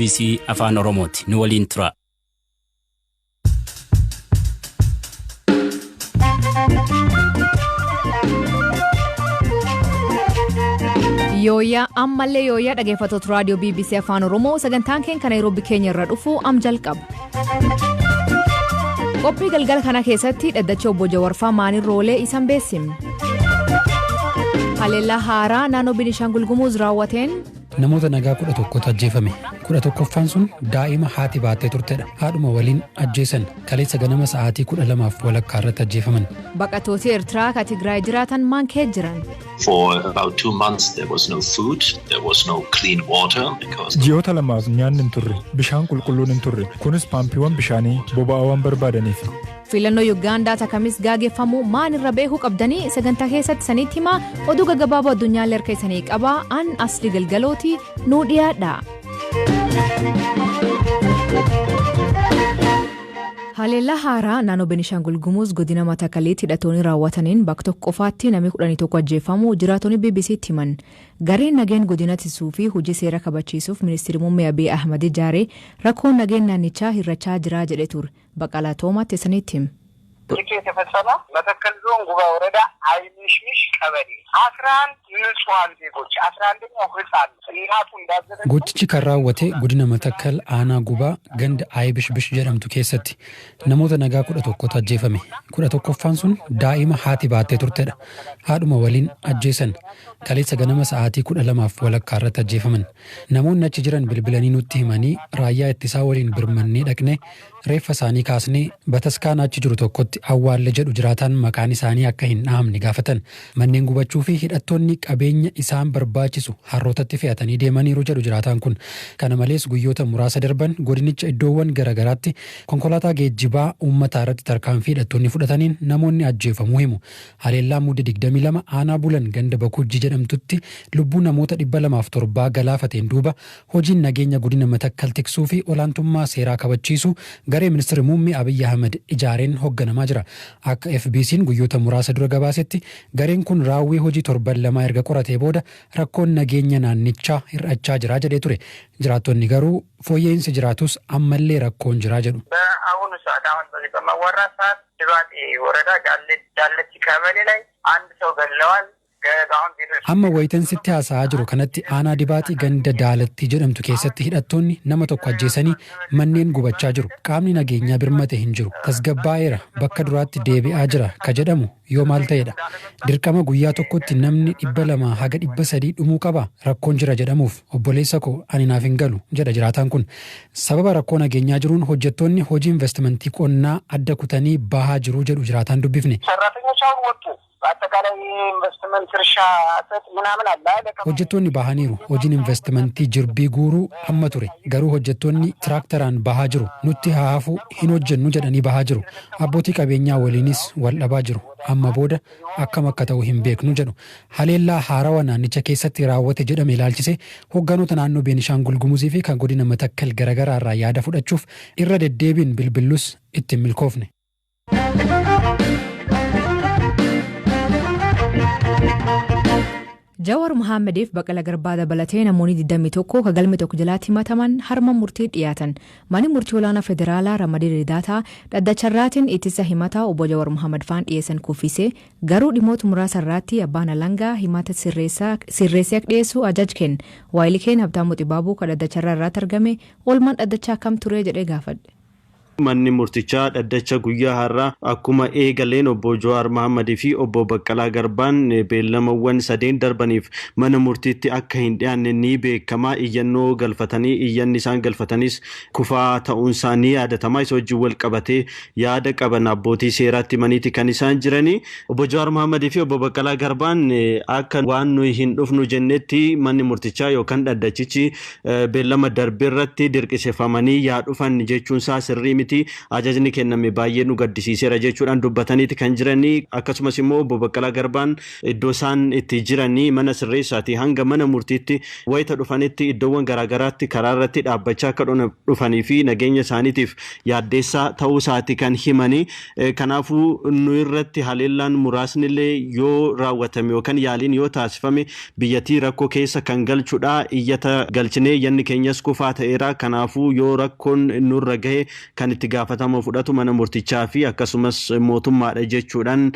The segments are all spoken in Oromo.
BBC Afaan Oromooti. Nu waliin tura. Yooyyaa ammallee yooyyaa dhaggeeffattoota raadiyoo BBC Afaan Oromoo sagantaan keenya kan Naayiroobii keenya irra dhufu am jalqaba. Qophii galgala kana keessatti dhaddacha obbo Jawarfaa maaliin roolee isaan beeksifne. Haleellaa haaraa naannoo Binishaangul Gumuz raawwateen. Namoota nagaa 11tu ajjeefame. 11ffaan sun daa'ima haati baattee turtedha. Haadhuma waliin ajjeesan. Kaleessa ganama sa'aatii 12:30 irratti ajjeefaman. Baqattooti Eertiraa ka Tigraay jiraatan maan kee jiran? For about 2 months there was no food, there was no clean water because Ji'oota lamaaf nyaanni hin turre, bishaan qulqulluun hin turre. Kunis paampiiwwan bishaanii boba'aawwan barbaadaniif. Filannoo Yuugaandaa takamis gaggeeffamu maan irra beekuu qabdanii sagantaa keessatti sanitti himaa. Oduu gaggabaaboo addunyaallee harka isanii qabaa. An Asli Galgalooti, nuu dhiyaadha. Haleellaa haaraa naannoo Benishaangul Gumuz godina Matakaliitti hidhattoonni raawwataniin bakka tokko qofaatti namni 11 ajjeefamuu jiraattonni BBCtti himan. Gareen nageen godina tisuu fi hojii seera kabachiisuuf ministeerri muummee Abiy Ahmad ijaare rakkoon nageen naannichaa hir'achaa jira jedhe ture. Baqalaa Toomaatti isanitti hima. ድርጊቱ የተፈጸመው መተከል ዞን ጉባ ወረዳ አይሚሽሚሽ ቀበሌ 11 ንጹሐን ዜጎች 11ኛው ህፃን እናቱ እንዳዘለች Gochichi kan raawwate godina Matakkal aanaa Gubaa ganda Aayibishbish jedhamtu keessatti namoota nagaa 11tu ajjeefame. 11ffaan sun daa'ima haati baattee turtedha. Haadhuma waliin ajjeesan. Kaleessa ganama sa'aatii 12:30 irratti ajjeefaman. Namoonni achi jiran bilbilanii nutti himanii raayyaa ittisaa waliin birmannee dhaqnee reeffa isaanii kaasnee bataskaana achi jiru tokkotti awwaalle jedhu jiraataan maqaan isaanii akka hin dhahamne gaafatan. Manneen gubachuu fi hidhattoonni qabeenya isaan barbaachisu harrootatti fe'atanii deemaniiru jedhu jiraataan kun. Kana malees guyyoota muraasa darban godinicha iddoowwan garaagaraatti konkolaataa geejjibaa uummataa irratti tarkaanfii hidhattoonni fudhataniin namoonni ajjeefamuu himu. Haleellaa Mudde 22 aanaa Bulan ganda Bakujji jedhamtutti lubbuu namoota 207 galaafateen duuba hojiin nageenya godina Matakkal tiksuu fi olaantummaa seeraa kabachiisu garee ministeerri muummee Abiyyi Ahmed ijaareen hoogganamaa jira. Akka FBC'n guyyoota muraasa dura gabaasetti gareen kun raawwii hojii torban 2 erga qoratee booda rakkoon nageenya naannichaa hir'achaa jira jedhee ture. Jiraattonni garuu fooyya'insi jiraatus ammallee rakkoon jira jedhu. በአሁኑ ሰዓት አሁን በዚህ በማወራ ሰዓት ድባጤ ወረዳ ዳለቲ ቀበሌ ላይ አንድ ሰው ገለዋል። አሁን ቤቶች Amma wayitan sitti haasa'aa jiru kanatti aanaa Dibaaxii ganda Daalattii jedhamtu keessatti hidhattoonni nama tokko ajjeesanii manneen gubachaa jiru. Qaamni nageenyaa birmate hin jiru. Tasgabbaa'eera, bakka duraatti deebi'aa jira ka jedhamu yoo maal ta'edha? Dirqama guyyaa tokkotti namni 200 haga 300 dhumuu qaba rakkoon jira jedhamuuf, obboleessa koo, ani naaf hin galu jedha jiraataan kun. Sababa rakkoo nageenyaa jiruun hojjettoonni hojii investimentii qonnaa adda kutanii bahaa jiru jedhu jiraataan dubbifne. ሰራተኞች አሁን ወጡ። በአጠቃላይ የኢንቨስትመንት እርሻ ጥጥ ምናምን አለ አይደል? Hojjettoonni bahaniiru. Hojiin investimentii jirbii guuruu amma ture. Garuu hojjettoonni tiraaktaraan bahaa jiru. Nutti haa hafu, hin hojjennu jedhanii bahaa jiru. Abbootii qabeenyaa waliinis wal dhabaa jiru. Amma booda akkam akka ta'u hin beeknu jedhu. Haleellaa haarawa naannicha keessatti raawwate jedhame ilaalchise hogganoota naannoo Beenishaangul Gumuzii fi kan godina Matakkal garaagaraa irraa yaada fudhachuuf irra deddeebiin bilbillus ittiin milkoofne. Jawar Muhammadiif Baqqala Garbaa dabalatee namoonni 21 ka galme tokko jalaatti himataman harma murtii dhiyaatan. Manni murtii olaanaa federaalaa Ramadii Ridaataa dhaddacharraatiin ittisa himataa obbo Jawar Muhammad faan dhiyeessan kuffise, garuu dhimmoota muraasa irratti abbaan alangaa himata sirreessee akka dhiyeessu ajaj kenne. Waayilii Habtaamuu Xibaabuu ka dhaddacharraa irratti argame oolmaan dhaddachaa akkam ture jedhee gaafadhe. Manni murtichaa dhaddacha guyyaa har'aa akkuma eegaleen obbo Jawaar Mahammadii fi obbo Baqqalaa Garbaan beellamawwan sadeen darbaniif mana murtiitti akka hin dhiyaanne ni beekama. Iyyannoo galfatanii iyyanni isaan galfatanis kufaa ta'uunsaa ni yaadatama. Isa wajjin wal qabatee yaada qaban abbootii seeraatti himaniiti kan isaan jiranii. Obbo Jawaar Mahammadii fi obbo Baqqalaa Garbaan akka waan nuyi hin dhufnu jennetti manni murtichaa yookaan dhaddachichi beellama darbe irratti dirqisiifamanii yaa dhufan jechuun isaa sirrii miti. miti, ajajni kenname baay'ee nu gaddisiiseera jechuudhaan dubbataniiti kan jiranii. Akkasumas immoo obbo Baqqalaa Garbaan iddoo isaan itti jiranii mana sirreessaatii hanga mana murtiitti wayita dhufanitti iddoowwan garaagaraatti karaa irratti dhaabbachaa akka dhufanii fi nageenya isaaniitiif yaaddeessaa ta'uu isaati kan himanii. Kanaafuu nu irratti haleellaan muraasni illee yoo raawwatame yookaan yaaliin yoo taasifame biyyattii rakkoo keessa kan galchudha. Iyyata galchinee iyyanni keenyas kufaa ta'eera. Kanaafuu yoo rakkoon nurra gahe kan itti gaafatama fudhatu mana murtichaa fi akkasumas mootummaadha jechuudhaan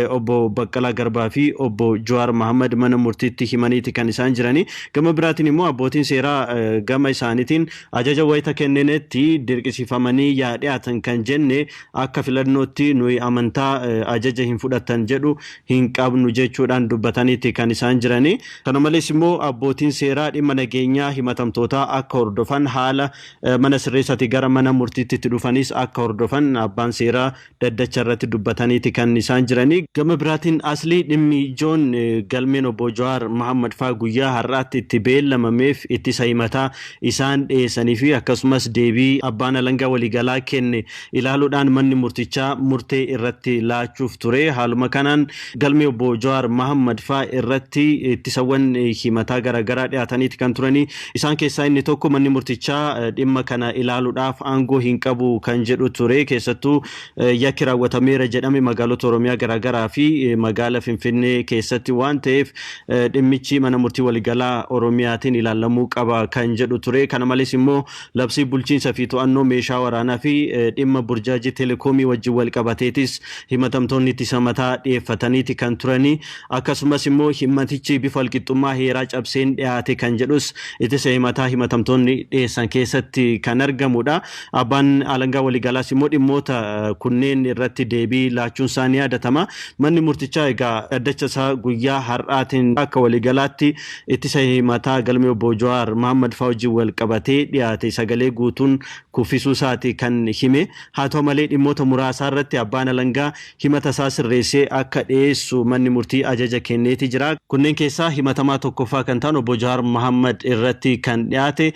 obbo Baqqalaa Garbaa fi obbo Jawaar Mohammad mana murtiitti himaniiti kan isaan jiranii. Gama biraatiin immoo abbootiin seeraa gama isaaniitiin ajaja wayita kenninetti dirqisiifamanii yaa dhiyaatan kan jenne akka filannootti nuyi amantaa ajaja hin fudhatan jedhu hin qabnu jechuudhaan dubbataniiti kan isaan jiranii. Kana malees immoo abbootiin seeraa dhimma nageenyaa himatamtootaa akka hordofan, haala mana sirreessaatii gara mana murtiitti itti dhufanis akka hordofan abbaan seeraa daddacha irratti dubbataniiti kan isaan jiranii. Gama biraatiin aslii dhimmi ijoon galmeen obbo Jawaar Mohammad faa guyyaa har'aatti itti beellamameef ittisa himataa isaan dhiyeessanii fi akkasumas deebii abbaan alangaa waliigalaa kenne ilaaluudhaan manni murtichaa murtee irratti laachuuf ture. Haaluma kanaan galmee obbo Jawaar Mohammad faa irratti ittisawwan himataa garaagaraa dhiyaataniiti kan turanii. Isaan keessaa inni tokko manni murtichaa dhimma kana ilaaluudhaaf aangoo hin qabu kan jedhu ture. Keessattuu yakki raawwatameera jedhame magaalota Oromiyaa garaagaraa fi magaala Finfinnee keessatti waan ta'eef dhimmichi mana murtii waliigalaa Oromiyaatiin ilaalamuu qaba kan jedhu ture. Kana malees immoo labsii bulchiinsa fi to'annoo meeshaa waraanaa fi dhimma burjaajii teleekoomii wajjin wal qabateetis himatamtoonni ittisa mataa dhiyeeffataniiti kan turanii. Akkasumas immoo himatichi bifa walqixxummaa heeraa cabseen dhiyaate kan jedhus ittisa himataa himatamtoonni dhiyeessan keessatti kan argamudha. Abbaan alangaa waliigalaas immoo dhimmoota kunneen irratti deebii laachuun isaa ni yaadatama. Manni murtichaa egaa dhaddacha isaa guyyaa har'aatiin akka waliigalaatti ittisa himataa galmee obbo Jawaar Mohammad faa wajjin wal qabatee dhiyaate sagalee guutuun kuffisuu isaati kan hime. Haa ta'u malee dhimmoota muraasaa irratti abbaan alangaa himata isaa sirreessee akka dhiyeessu manni murtii ajaja kenneeti jira. Kunneen keessaa himatamaa tokkoffaa kan ta'an obbo Jawaar Mohammad irratti kan dhiyaate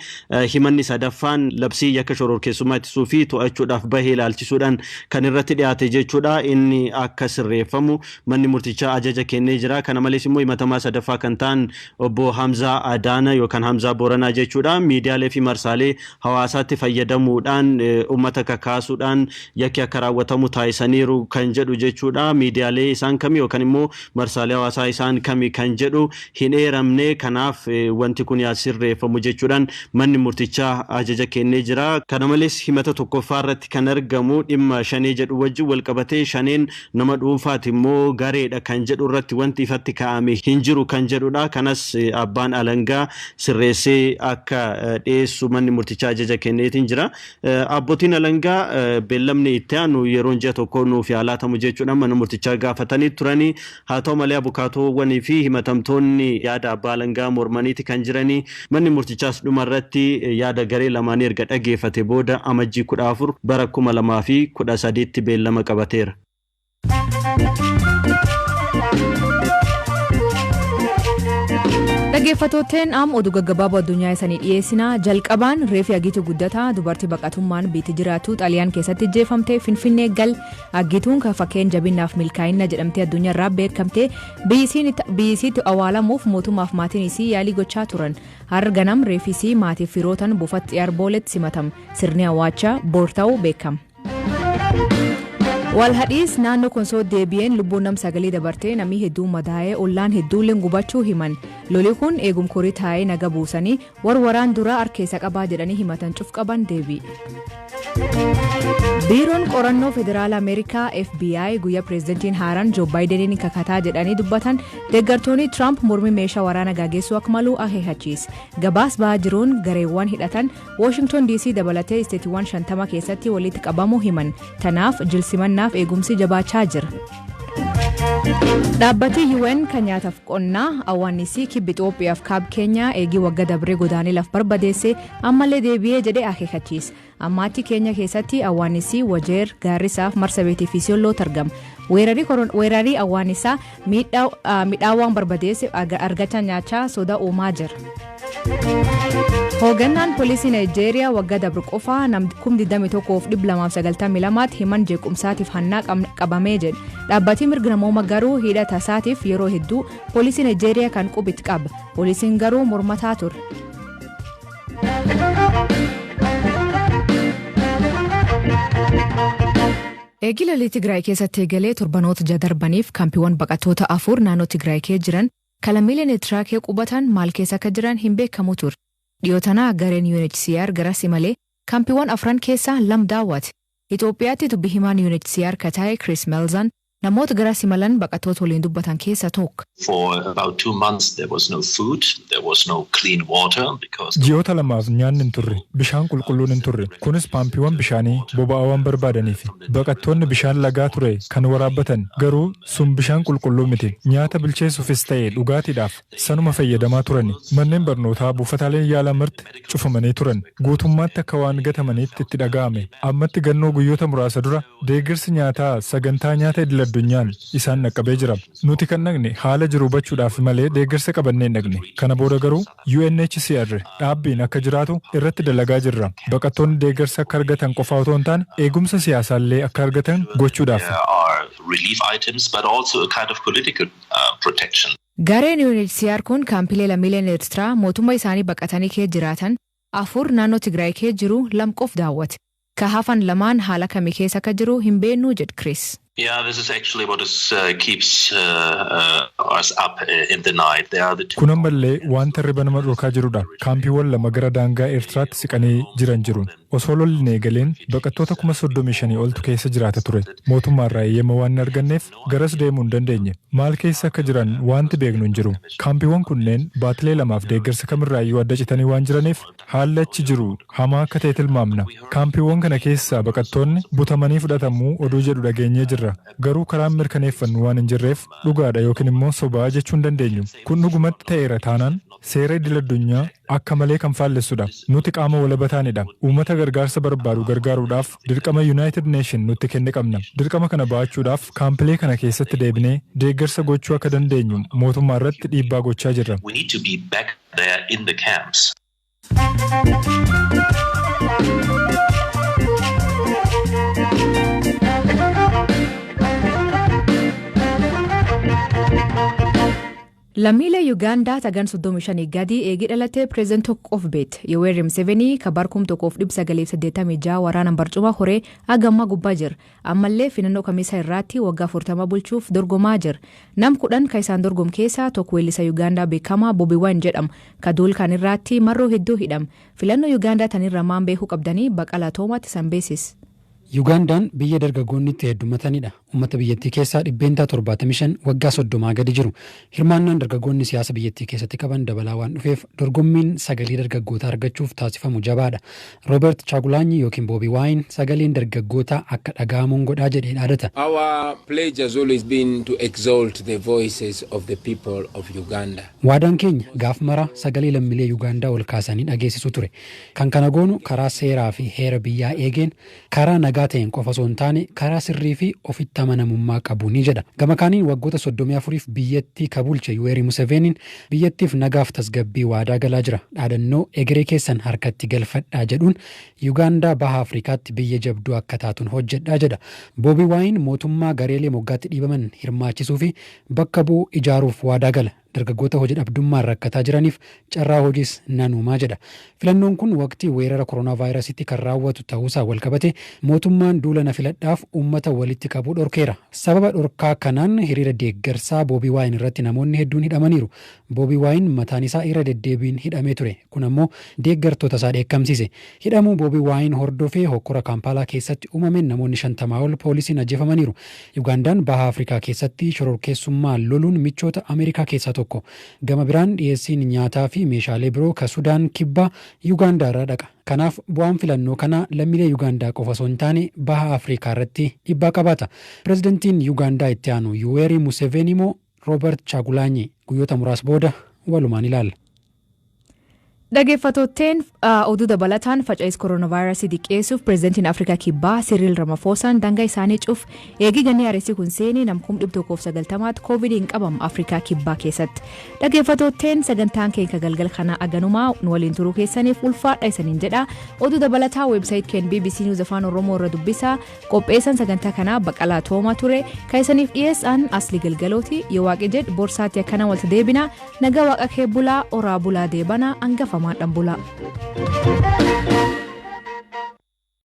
himanni sadaffaan labsii yakka shororkeessummaa ittisuu fi to'achuudhaaf bahee ilaalchisuudhaan kan irratti dhiyaate jechuudha. Inni akka sirreeffamu manni murtichaa ajaja kennee jira. Kana malees immoo himatamaa sadaffaa kan ta'an obbo Hamzaa Adaana yookaan Hamzaa Booranaa jechuudha. Miidiyaalee fi marsaalee hawaasaatti fayyadamuudhaan uummata kakaasuudhaan yakki akka raawwatamu taasisaniiru kan jedhu jechuudha. Miidiyaalee isaan kami yookaan immoo marsaalee hawaasaa isaan kami kan jedhu hin eeramne. Kanaaf wanti kun yaa sirreeffamu jechuudhaan manni murtichaa ajaja kennee jira. Kana malees himata tokkoffaa irratti kan argamu dhimma shanee jedhu wajjin wal qabatee shaneen nama dhuunfaati immoo gareedha kan jedhu irratti wanti ifatti kaa'ame hin jiru kan jedhudha. Kanas abbaan alangaa sirreessee akka dhiyeessu manni murtichaa ajaja kenneetiin jira. Abbootiin alangaa beellamni itti aanu yeroon ji'a tokko nuuf yaa laatamu jechuudhaan mana murtichaa gaafatanii turanii. Haa ta'u malee abukaatoowwanii fi himatamtoonni yaada abbaa alangaa mormaniiti kan jiranii. Manni murtichaas dhuma irratti yaada garee lamaanii erga dhageeffate booda amajjii 14 bara 2013tti beellama qabateera. Dhaggeeffattooteen am oduu gaggabaaboo addunyaa isanii dhiyeessinaa. Jalqabaan reefi Agiituu Guddataa dubartii baqatummaan biitti jiraatu Xaaliyaan keessatti ajjeefamte Finfinnee gal. Agituun kan fakkeen jabinaaf milkaa'ina jedhamtee addunyaa irraa beekamte biyyisiitti awwaalamuuf mootummaaf maatiin isii yaalii gochaa turan. Har'a ganam reefi isii maatiif firootan buufata xiyyaar Booletti simatama. Sirni awwaachaa boor ta'uu beekama. Walhadhiis naannoo Konsoo deebi'een lubbuun nam sagalee dabartee namni hedduu madaa'ee ollaan hedduulleen gubachuu himan. Loli kun eegum korii taa'ee naga buusanii warwaraan duraa harkeessa qabaa jedhanii himatan cuf qaban deebi'e. Biiroon qorannoo federaala Ameerikaa FBI guyyaa pireezidantiin haaraan Joo Baayideniin kakataa jedhanii dubbatan deeggartoonni Tiraamp mormii meeshaa waraanaa gaggeessuu akka malu akeekachiise. Gabaas ba'aa jiruun gareewwan hidhatan Washington DC dabalatee isteetiiwwan 50 keessatti walitti qabamuu himan. Tanaaf jilsimannaaf eegumsi jabaachaa jira. Dhaabbati UN kan nyaataaf qonnaa awwaannisii kibba Itoophiyaaf kaab Keenyaa eegii waggaa dabree godaanee laf barbadeesse ammallee deebi'ee jedhee akeekachiise. Ammaatti Keenya keessatti awwaannisii Wajeer, Gaarrisaaf Marsabeetii fi Isiyoolootti argama. Weerarii awwaannisaa midhaan waan barbadeesse argachaa nyaachaa soda uumaa jira. Hoogganaan poolisii Naayijeeriyaa waggaa dabru qofaa nam 21,292 himan jeequmsaatiif hannaa qabamee jedhe. Dhaabbatni mirga namooma garuu hidha tasaatiif yeroo hedduu poolisii Naayijeeriyaa kan qubitti qaba. Poolisiin garuu mormataa ture. Eegila Tigraay keessatti eegalee torbanoota darbaniif kaampiiwwan baqattoota afur naannoo Tigraay keessa jiran kan lammiileen Eertiraa kee qubatan maal keessa akka jiran hin beekamu ture. Dhiyoo tanaa gareen UNHCR garas imalee kaampiiwwan afran keessaa lam daawwate. Itoophiyaatti dubbi himaan UNHCR ka ta'e Chris Melzan namoota garas imalan baqattoota waliin dubbatan keessa tokko. For about 2 months, there was no food, there was no clean water because Ji'oota lamaaf nyaanni hin turre, bishaan qulqulluun hin turre. Kunis paampiiwwan bishaanii boba'aa waan barbaadaniif. Baqattoonni bishaan lagaa ture kan waraabbatan, garuu sun bishaan qulqulluu miti. Nyaata bilcheessuufis ta'e dhugaatiidhaaf sanuma fayyadamaa turani. Manneen barnootaa, buufataaleen yaalaa marti cufamanii turan. Guutummaatti akka waan gatamaniitti itti dhaga'ame. Ammatti gannoo guyyoota muraasa dura deeggarsi nyaataa sagantaa nyaata idil addunyaan isaan dhaqqabee jira. Nuti kan dhaqne haala jiru hubachuudhaaf malee deeggarsa qabannee hin dhaqne. Kana booda garuu UNHCR dhaabbiin akka jiraatu irratti dalagaa jirra. Baqattoonni deeggarsa akka argatan qofa otoo hin taane eegumsa siyaasaallee akka argatan gochuudhaaf. There are relief items, but also a kind of political protection. Gareen UNHCR kun kaampilee lammiileen Eertiraa mootummaa isaanii baqatanii kee jiraatan afur naannoo Tigraay kee jiru lam qof daawwate. Ka hafan lamaan haala kamii keessa akka jiru hin beeknu jedhe Chris. Yeah, this is actually what keeps us up in the night. They are the two. Kun ammallee wanta hirriba nama dhorkaa jirudha. Kaampiiwwan lama gara daangaa Eertiraatti siqanii jiran jiru. Osoo lolli hin eegaleen baqattoota 35,000 oltu keessa jiraata ture. Mootummaarraa eeyyama waan hin arganneef garas deemuu hin dandeenye. Maal keessa akka jiran wanti beeknu hin jiru. Kaampiiwwan kunneen baatilee lamaaf deeggarsa kamirraayyuu adda citanii waan jiraniif haalli achi jiru hamaa akka ta'e tilmaamna. Kaampiiwwan kana keessaa baqattoonni butamanii fudhatamuu oduu jedhu dhageenyee jirra. Garuu karaan mirkaneeffannu waan hin jirreef dhugaadha yookiin immoo sobaa jechuu hin dandeenyu. Kun dhugumatti ta'eera taanaan seera idil addunyaa akka malee kan faallessudha. Nuti qaama walaba taanidha. Uummata gargaarsa barbaadu gargaaruudhaaf dirqama United Nation nutti kenne qabna. Dirqama kana ba'achuudhaaf kaampilee kana keessatti deebinee deeggarsa gochuu akka dandeenyu mootummaa irratti dhiibbaa gochaa jirra. We need to be back there in the camps. Lammiilee Yuugaandaa tagan 35 gadi eegii dhalatee pireezidantii tokko of beekte. Yoweri Museveni ka bara 1986 waraana barcuma horee hagammaa gubbaa jira. Ammallee filannoo kamiisa irratti waggaa 40 bulchuuf dorgomaa jira. Nam 10 ka isaan dorgom keessaa tokko weellisa Yuugaandaa beekamaa Bobi Wine jedhama. Ka duul kan irratti marroo hedduu hidhama. Filannoo Yuugaandaa tanirra maan beekuu qabdanii Baqalaa Toomaatti san beeksise. Yugaandaan biyya dargaggoonni itti heddummatanidha. Uummata biyyattii keessaa 75% waggaa 30 gadi jiru. Hirmaannaan dargaggoonni siyaasa biyyattii keessatti qaban dabalaa waan dhufeef dorgommiin sagalee dargaggootaa argachuuf taasifamu jabaadha. Roobert Chaagulaanyi yookiin Boobi Waayin sagaleen dargaggootaa akka dhaga'amuun godhaa jedhee dhaadata. Our pledge has always been to exalt the voices of the people of Uganda. Waadaan keenya gaaf mara sagalee lammiilee Yugaandaa ol kaasanii dhageessisu ture. Kan kana goonu karaa seeraa fi heera biyyaa eegeen, karaa nagaa ta'een qofa osoo hin taane karaa sirrii fi ofitti amanamummaa qabu ni jedha. Gama kaaniin waggoota 34f biyyattii ka bulche Yuweeri Museveeniin biyyattiif nagaaf tasgabbii waadaa galaa jira. Dhaadannoo "egeree keessan harkatti galfadhaa" jedhuun Yugaandaa baha Afrikaatti biyya jabduu akka taatuun hojjedhaa jedha. Boobi Waayin mootummaa gareelee moggaatti dhiibaman hirmaachisuu fi bakka bu'u ijaaruuf waadaa gala. Dargaggoota hojii dhabdummaan rakkataa jiraniif carraa hojiis nan uumaa jedha. Filannoon kun waqtii weerara koronaa vaayirasiitti kan raawwatu ta'uusaa walqabate mootummaan duula na filadhaaf uummata walitti qabuu dhorkeera. Sababa dhorkaa kanaan hiriira deeggarsaa Boobii Waayin irratti namoonni hedduun hidhamaniiru. Boobii Waayin mataan isaa irra deddeebiin hidhamee ture. Kun ammoo deeggartoota isaa dheekkamsiise. Hidhamuu Boobii Waayin hordofee hokkora Kaampaalaa keessatti uumameen namoonni 50 ol poolisiin ajjeefamaniiru. Yugaandaan baha Afrikaa keessatti shororkeessummaa loluun michoota Ameerikaa keessaa tokko. Gama biraan dhiyeessiin nyaataa fi meeshaalee biroo ka Sudaan kibbaa Yugaandaa irraa dhaqa. Kanaaf bu'aan filannoo kanaa lammiilee Yugaandaa qofa osoo hin taane baha Afrikaa irratti dhiibbaa qabaata. Pireezidantiin Yugaandaa itti aanu Yuweeri Museveni immoo Roobert Chaagulaanyi guyyoota muraasa booda walumaan ilaalla. Dhaggeeffattootteen, oduu dabalataan faca'is kooronaavaayirasii xiqqeessuuf pireezidantiin Afrikaa Kibbaa Siriil Ramafoosaan daangaa isaanii cuuf eegii ganni haaressi kun seenee nam 190,000 koovidiin qabamu Afrikaa Kibbaa keessatti. Dhaggeeffattootteen, sagantaan keenya galgal kanaa aganumaa. Nu waliin turuu keessaniif ulfaadha isaniin jedha. Oduu dabalataa website keenya BBC News Afaan Oromoo irra dubbisaa. Qopheessan sagantaa kanaa Baqalaa Toomaa ture. Kan isaniif dhiyeessan Asli Galgalooti. Yoo waaqi jedhu borsaatti akkana walta deebina. Nagaa waaqa kee bulaa, oraa bulaa, deebanaa hangafamaa dhan bulaa.